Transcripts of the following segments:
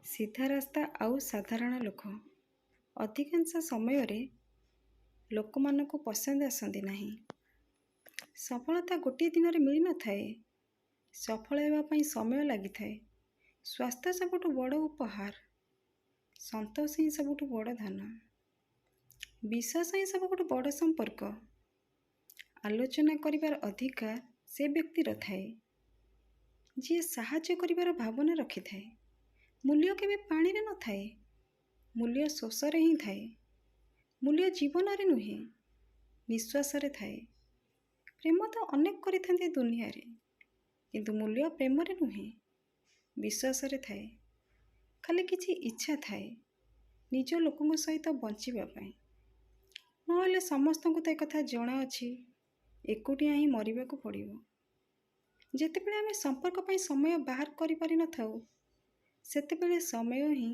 ସିଧା ରାସ୍ତା ଆଉ ସାଧାରଣ ଲୋକ ଅଧିକାଂଶ ସମୟରେ ଲୋକମାନଙ୍କୁ ପସନ୍ଦ ଆସନ୍ତି ନାହିଁ। ସଫଳତା ଗୋଟିଏ ଦିନରେ ମିଳିନଥାଏ, ସଫଳ ହେବା ପାଇଁ ସମୟ ଲାଗିଥାଏ। ସ୍ୱାସ୍ଥ୍ୟ ସବୁଠୁ ବଡ଼ ଉପହାର, ସନ୍ତୋଷ ହିଁ ସବୁଠୁ ବଡ଼ ଧନ, ବିଶ୍ୱାସ ହିଁ ସବୁଠୁ ବଡ଼ ସମ୍ପର୍କ। ଆଲୋଚନା କରିବାର ଅଧିକାର ସେ ବ୍ୟକ୍ତିର ଥାଏ, ଯିଏ ସାହାଯ୍ୟ କରିବାର ଭାବନା ରଖିଥାଏ। ମୂଲ୍ୟ କେବେ ପାଣିରେ ନଥାଏ, ମୂଲ୍ୟ ଶୋଷରେ ହିଁ ଥାଏ। ମୂଲ୍ୟ ଜୀବନରେ ନୁହେଁ, ନିଶ୍ୱାସରେ ଥାଏ। ପ୍ରେମ ତ ଅନେକ କରିଥାନ୍ତି ଦୁନିଆରେ, କିନ୍ତୁ ମୂଲ୍ୟ ପ୍ରେମରେ ନୁହେଁ, ବିଶ୍ୱାସରେ ଥାଏ। ଖାଲି କିଛି ଇଚ୍ଛା ଥାଏ ନିଜ ଲୋକଙ୍କ ସହିତ ବଞ୍ଚିବା ପାଇଁ। ନହେଲେ ସମସ୍ତଙ୍କୁ ତ ଏକଥା ଜଣାଅଛି, ଏକୁଟିଆ ହିଁ ମରିବାକୁ ପଡ଼ିବ। ଯେତେବେଳେ ଆମେ ସମ୍ପର୍କ ପାଇଁ ସମୟ ବାହାର କରିପାରିନଥାଉ, ସେତେବେଳେ ସମୟ ହିଁ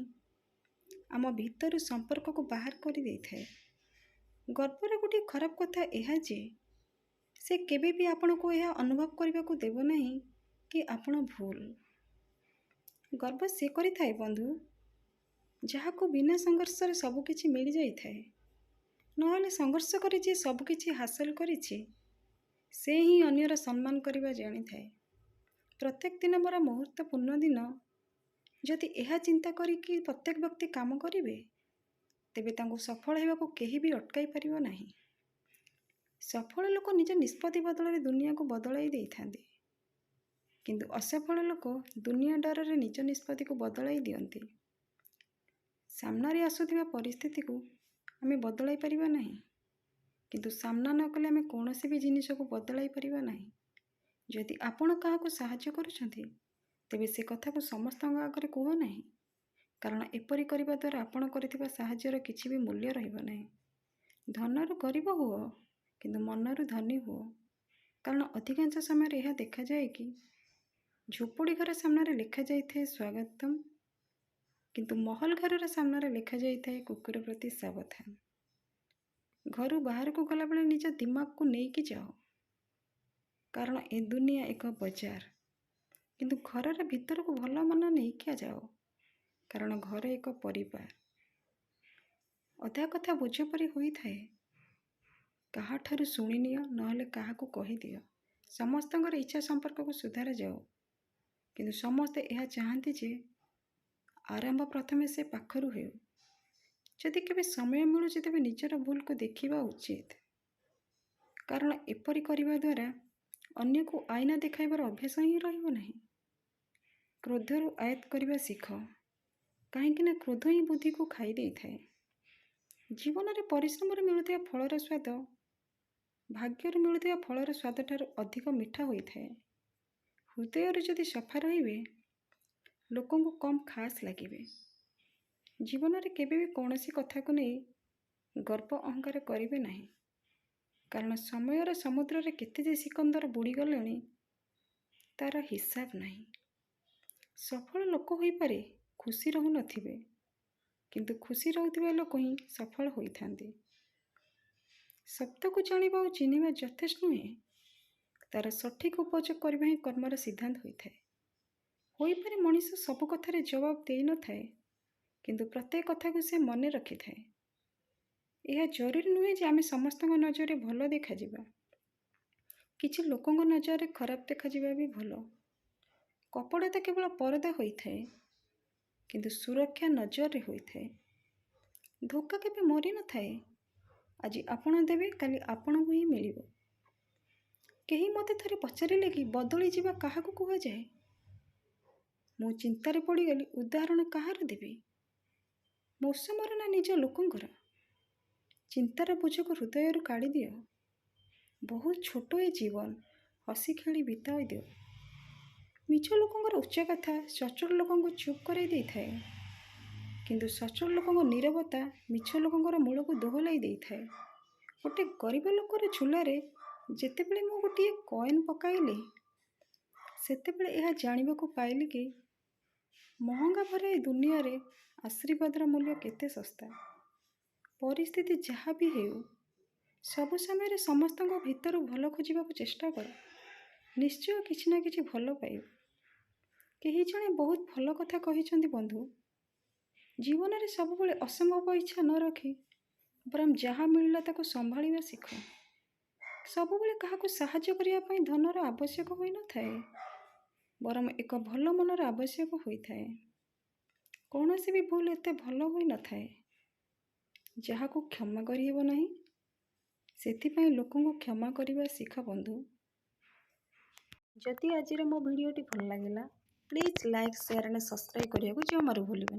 ଆମ ଭିତରୁ ସମ୍ପର୍କକୁ ବାହାର କରିଦେଇଥାଏ। ଗର୍ବର ଗୋଟିଏ ଖରାପ କଥା ଏହା ଯେ ସେ କେବେ ବି ଆପଣଙ୍କୁ ଏହା ଅନୁଭବ କରିବାକୁ ଦେବ ନାହିଁ କି ଆପଣ ଭୁଲ। ଗର୍ବ ସେ କରିଥାଏ ବନ୍ଧୁ, ଯାହାକୁ ବିନା ସଂଘର୍ଷରେ ସବୁକିଛି ମିଳିଯାଇଥାଏ। ନହେଲେ ସଂଘର୍ଷ କରି ଯିଏ ସବୁକିଛି ହାସଲ କରିଛି, ସେ ହିଁ ଅନ୍ୟର ସମ୍ମାନ କରିବା ଜାଣିଥାଏ। ପ୍ରତ୍ୟେକ ଦିନ ମୋର ମୁହୂର୍ତ୍ତପୂର୍ଣ୍ଣ ଦିନ, ଯଦି ଏହା ଚିନ୍ତା କରିକି ପ୍ରତ୍ୟେକ ବ୍ୟକ୍ତି କାମ କରିବେ, ତେବେ ତାଙ୍କୁ ସଫଳ ହେବାକୁ କେହି ବି ଅଟକାଇ ପାରିବ ନାହିଁ। ସଫଳ ଲୋକ ନିଜ ନିଷ୍ପତ୍ତି ବଦଳରେ ଦୁନିଆକୁ ବଦଳାଇ ଦେଇଥାନ୍ତି, କିନ୍ତୁ ଅସଫଳ ଲୋକ ଦୁନିଆ ଡରରେ ନିଜ ନିଷ୍ପତ୍ତିକୁ ବଦଳାଇ ଦିଅନ୍ତି। ସାମ୍ନାରେ ଆସୁଥିବା ପରିସ୍ଥିତିକୁ ଆମେ ବଦଳାଇ ପାରିବା ନାହିଁ, କିନ୍ତୁ ସାମ୍ନା ନ କଲେ ଆମେ କୌଣସି ବି ଜିନିଷକୁ ବଦଳାଇ ପାରିବା ନାହିଁ। ଯଦି ଆପଣ କାହାକୁ ସାହାଯ୍ୟ କରୁଛନ୍ତି, ତେବେ ସେ କଥାକୁ ସମସ୍ତଙ୍କ ଆଗରେ କୁହ ନାହିଁ, କାରଣ ଏପରି କରିବା ଦ୍ୱାରା ଆପଣ କରିଥିବା ସାହାଯ୍ୟର କିଛି ବି ମୂଲ୍ୟ ରହିବ ନାହିଁ। ଧନରୁ ଗରିବ ହୁଅ, କିନ୍ତୁ ମନରୁ ଧନୀ ହୁଅ। କାରଣ ଅଧିକାଂଶ ସମୟରେ ଏହା ଦେଖାଯାଏ କି ଝୋପଡ଼ି ଘର ସାମ୍ନାରେ ଲେଖାଯାଇଥାଏ ସ୍ୱାଗତମ, କିନ୍ତୁ ମହଲ ଘରର ସାମ୍ନାରେ ଲେଖାଯାଇଥାଏ କୁକୁର ପ୍ରତି ସାବଧାନ। ଘରୁ ବାହାରକୁ ଗଲାବେଳେ ନିଜ ଦିମାଗକୁ ନେଇକି ଯାଅ, କାରଣ ଏ ଦୁନିଆ ଏକ ବଜାର। କିନ୍ତୁ ଘରର ଭିତରକୁ ଭଲ ମନ ନେଇକି ଯାଅ, କାରଣ ଘର ଏକ ପରିବାର। ଅଧା କଥା ବୋଝ ପରି ହୋଇଥାଏ। କାହାଠାରୁ ଶୁଣିନିଅ, ନହେଲେ କାହାକୁ କହିଦିଅ। ସମସ୍ତଙ୍କର ଇଚ୍ଛା ସମ୍ପର୍କକୁ ସୁଧାର ଯାଉ, କିନ୍ତୁ ସମସ୍ତେ ଏହା ଚାହାନ୍ତି ଯେ ଆରମ୍ଭ ପ୍ରଥମେ ସେ ପାଖରୁ ହେଉ। ଯଦି କେବେ ସମୟ ମିଳୁଛି, ତେବେ ନିଜର ଭୁଲକୁ ଦେଖିବା ଉଚିତ, କାରଣ ଏପରି କରିବା ଦ୍ୱାରା ଅନ୍ୟକୁ ଆଇନା ଦେଖାଇବାର ଅଭ୍ୟାସ ହିଁ ରହିବ ନାହିଁ। କ୍ରୋଧରୁ ଆୟତ୍ତ କରିବା ଶିଖ, କାହିଁକିନା କ୍ରୋଧ ହିଁ ବୁଦ୍ଧିକୁ ଖାଇ ଦେଇଥାଏ। ଜୀବନରେ ପରିଶ୍ରମରେ ମିଳୁଥିବା ଫଳର ସ୍ୱାଦ ଭାଗ୍ୟରୁ ମିଳୁଥିବା ଫଳର ସ୍ୱାଦଠାରୁ ଅଧିକ ମିଠା ହୋଇଥାଏ। ହୃଦୟରୁ ଯଦି ସଫା ରହିବେ, ଲୋକଙ୍କୁ କମ୍ ଖାସ୍ ଲାଗିବେ। ଜୀବନରେ କେବେ ବି କୌଣସି କଥାକୁ ନେଇ ଗର୍ବ ଅହଙ୍କାର କରିବେ ନାହିଁ, କାରଣ ସମୟର ସମୁଦ୍ରରେ କେତେ ଯେ ସିକନ୍ଦର ବୁଡ଼ିଗଲେଣି, ତା'ର ହିସାବ ନାହିଁ। ସଫଳ ଲୋକ ହୋଇପାରେ ଖୁସି ରହୁନଥିବେ, କିନ୍ତୁ ଖୁସି ରହୁଥିବା ଲୋକ ହିଁ ସଫଳ ହୋଇଥାନ୍ତି। ଶବ୍ଦକୁ ଜାଣିବା ଓ ଚିହ୍ନିବା ଯଥେଷ୍ଟ ନୁହେଁ, ତା'ର ସଠିକ୍ ଉପଯୋଗ କରିବା ହିଁ କର୍ମର ସିଦ୍ଧାନ୍ତ ହୋଇଥାଏ। ହୋଇପାରେ ମଣିଷ ସବୁ କଥାରେ ଜବାବ ଦେଇନଥାଏ, କିନ୍ତୁ ପ୍ରତ୍ୟେକ କଥାକୁ ସେ ମନେ ରଖିଥାଏ। ଏହା ଜରୁରୀ ନୁହେଁ ଯେ ଆମେ ସମସ୍ତଙ୍କ ନଜରରେ ଭଲ ଦେଖାଯିବା। କିଛି ଲୋକଙ୍କ ନଜରରେ ଖରାପ ଦେଖାଯିବା ବି ଭଲ। କପଡ଼ା ତ କେବଳ ପରଦା ହୋଇଥାଏ, କିନ୍ତୁ ସୁରକ୍ଷା ନଜରରେ ହୋଇଥାଏ। ଧୋକା କେବେ ମରିନଥାଏ। ଆଜି ଆପଣ ଦେବେ, କାଲି ଆପଣଙ୍କୁ ହିଁ ମିଳିବ। କେହି ମୋତେ ଥରେ ପଚାରିଲେ କି ବଦଳିଯିବା କାହାକୁ କୁହାଯାଏ? ମୁଁ ଚିନ୍ତାରେ ପଡ଼ିଗଲି। ଉଦାହରଣ କାହାର ଦେବି, ମୌସମର ନା ନିଜ ଲୋକଙ୍କର? ଚିନ୍ତାର ବୋଝକୁ ହୃଦୟରୁ କାଢ଼ିଦିଅ। ବହୁତ ଛୋଟ ଏ ଜୀବନ, ହସି ଖେଳି ବିତାଇ ଦିଅ। ମିଛ ଲୋକଙ୍କର ଉଚ୍ଚ କଥା ସଚୋଟ ଲୋକଙ୍କୁ ଚୁପ୍ କରାଇ ଦେଇଥାଏ, କିନ୍ତୁ ସଚୋଟ ଲୋକଙ୍କ ନୀରବତା ମିଛ ଲୋକଙ୍କର ମୂଳକୁ ଦୋହଲାଇ ଦେଇଥାଏ। ଗୋଟେ ଗରିବ ଲୋକର ଝୁଲାରେ ଯେତେବେଳେ ମୁଁ ଗୋଟିଏ କଏନ୍ ପକାଇଲି, ସେତେବେଳେ ଏହା ଜାଣିବାକୁ ପାଇଲି କି ମହଙ୍ଗା ଭରା ଏ ଦୁନିଆରେ ଆଶୀର୍ବାଦର ମୂଲ୍ୟ କେତେ ଶସ୍ତା। ପରିସ୍ଥିତି ଯାହା ବି ହେଉ, ସବୁ ସମୟରେ ସମସ୍ତଙ୍କ ଭିତରୁ ଭଲ ଖୋଜିବାକୁ ଚେଷ୍ଟା କର। ନିଶ୍ଚୟ କିଛି ନା କିଛି ଭଲ ପାଇବ। କେହି ଜଣେ ବହୁତ ଭଲ କଥା କହିଛନ୍ତି ବନ୍ଧୁ। ଜୀବନରେ ସବୁବେଳେ ଅସମ୍ଭବ ଇଚ୍ଛା ନ ରଖି ବରଂ ଯାହା ମିଳିଲା ତାକୁ ସମ୍ଭାଳିବା ଶିଖ। ସବୁବେଳେ କାହାକୁ ସାହାଯ୍ୟ କରିବା ପାଇଁ ଧନର ଆବଶ୍ୟକ ହୋଇନଥାଏ, ବରଂ ଏକ ଭଲ ମନର ଆବଶ୍ୟକ ହୋଇଥାଏ। କୌଣସି ବି ଭୁଲ ଏତେ ଭଲ ହୋଇନଥାଏ ଯାହାକୁ କ୍ଷମା କରିହେବ ନାହିଁ। ସେଥିପାଇଁ ଲୋକଙ୍କୁ କ୍ଷମା କରିବା ଶିଖ ବନ୍ଧୁ। ଯଦି ଆଜିର ମୋ ଭିଡ଼ିଓଟି ଭଲ ଲାଗିଲା, please like, share and subscribe କରିବାକୁ ଜମାରୁ ଭୁଲିବେନି।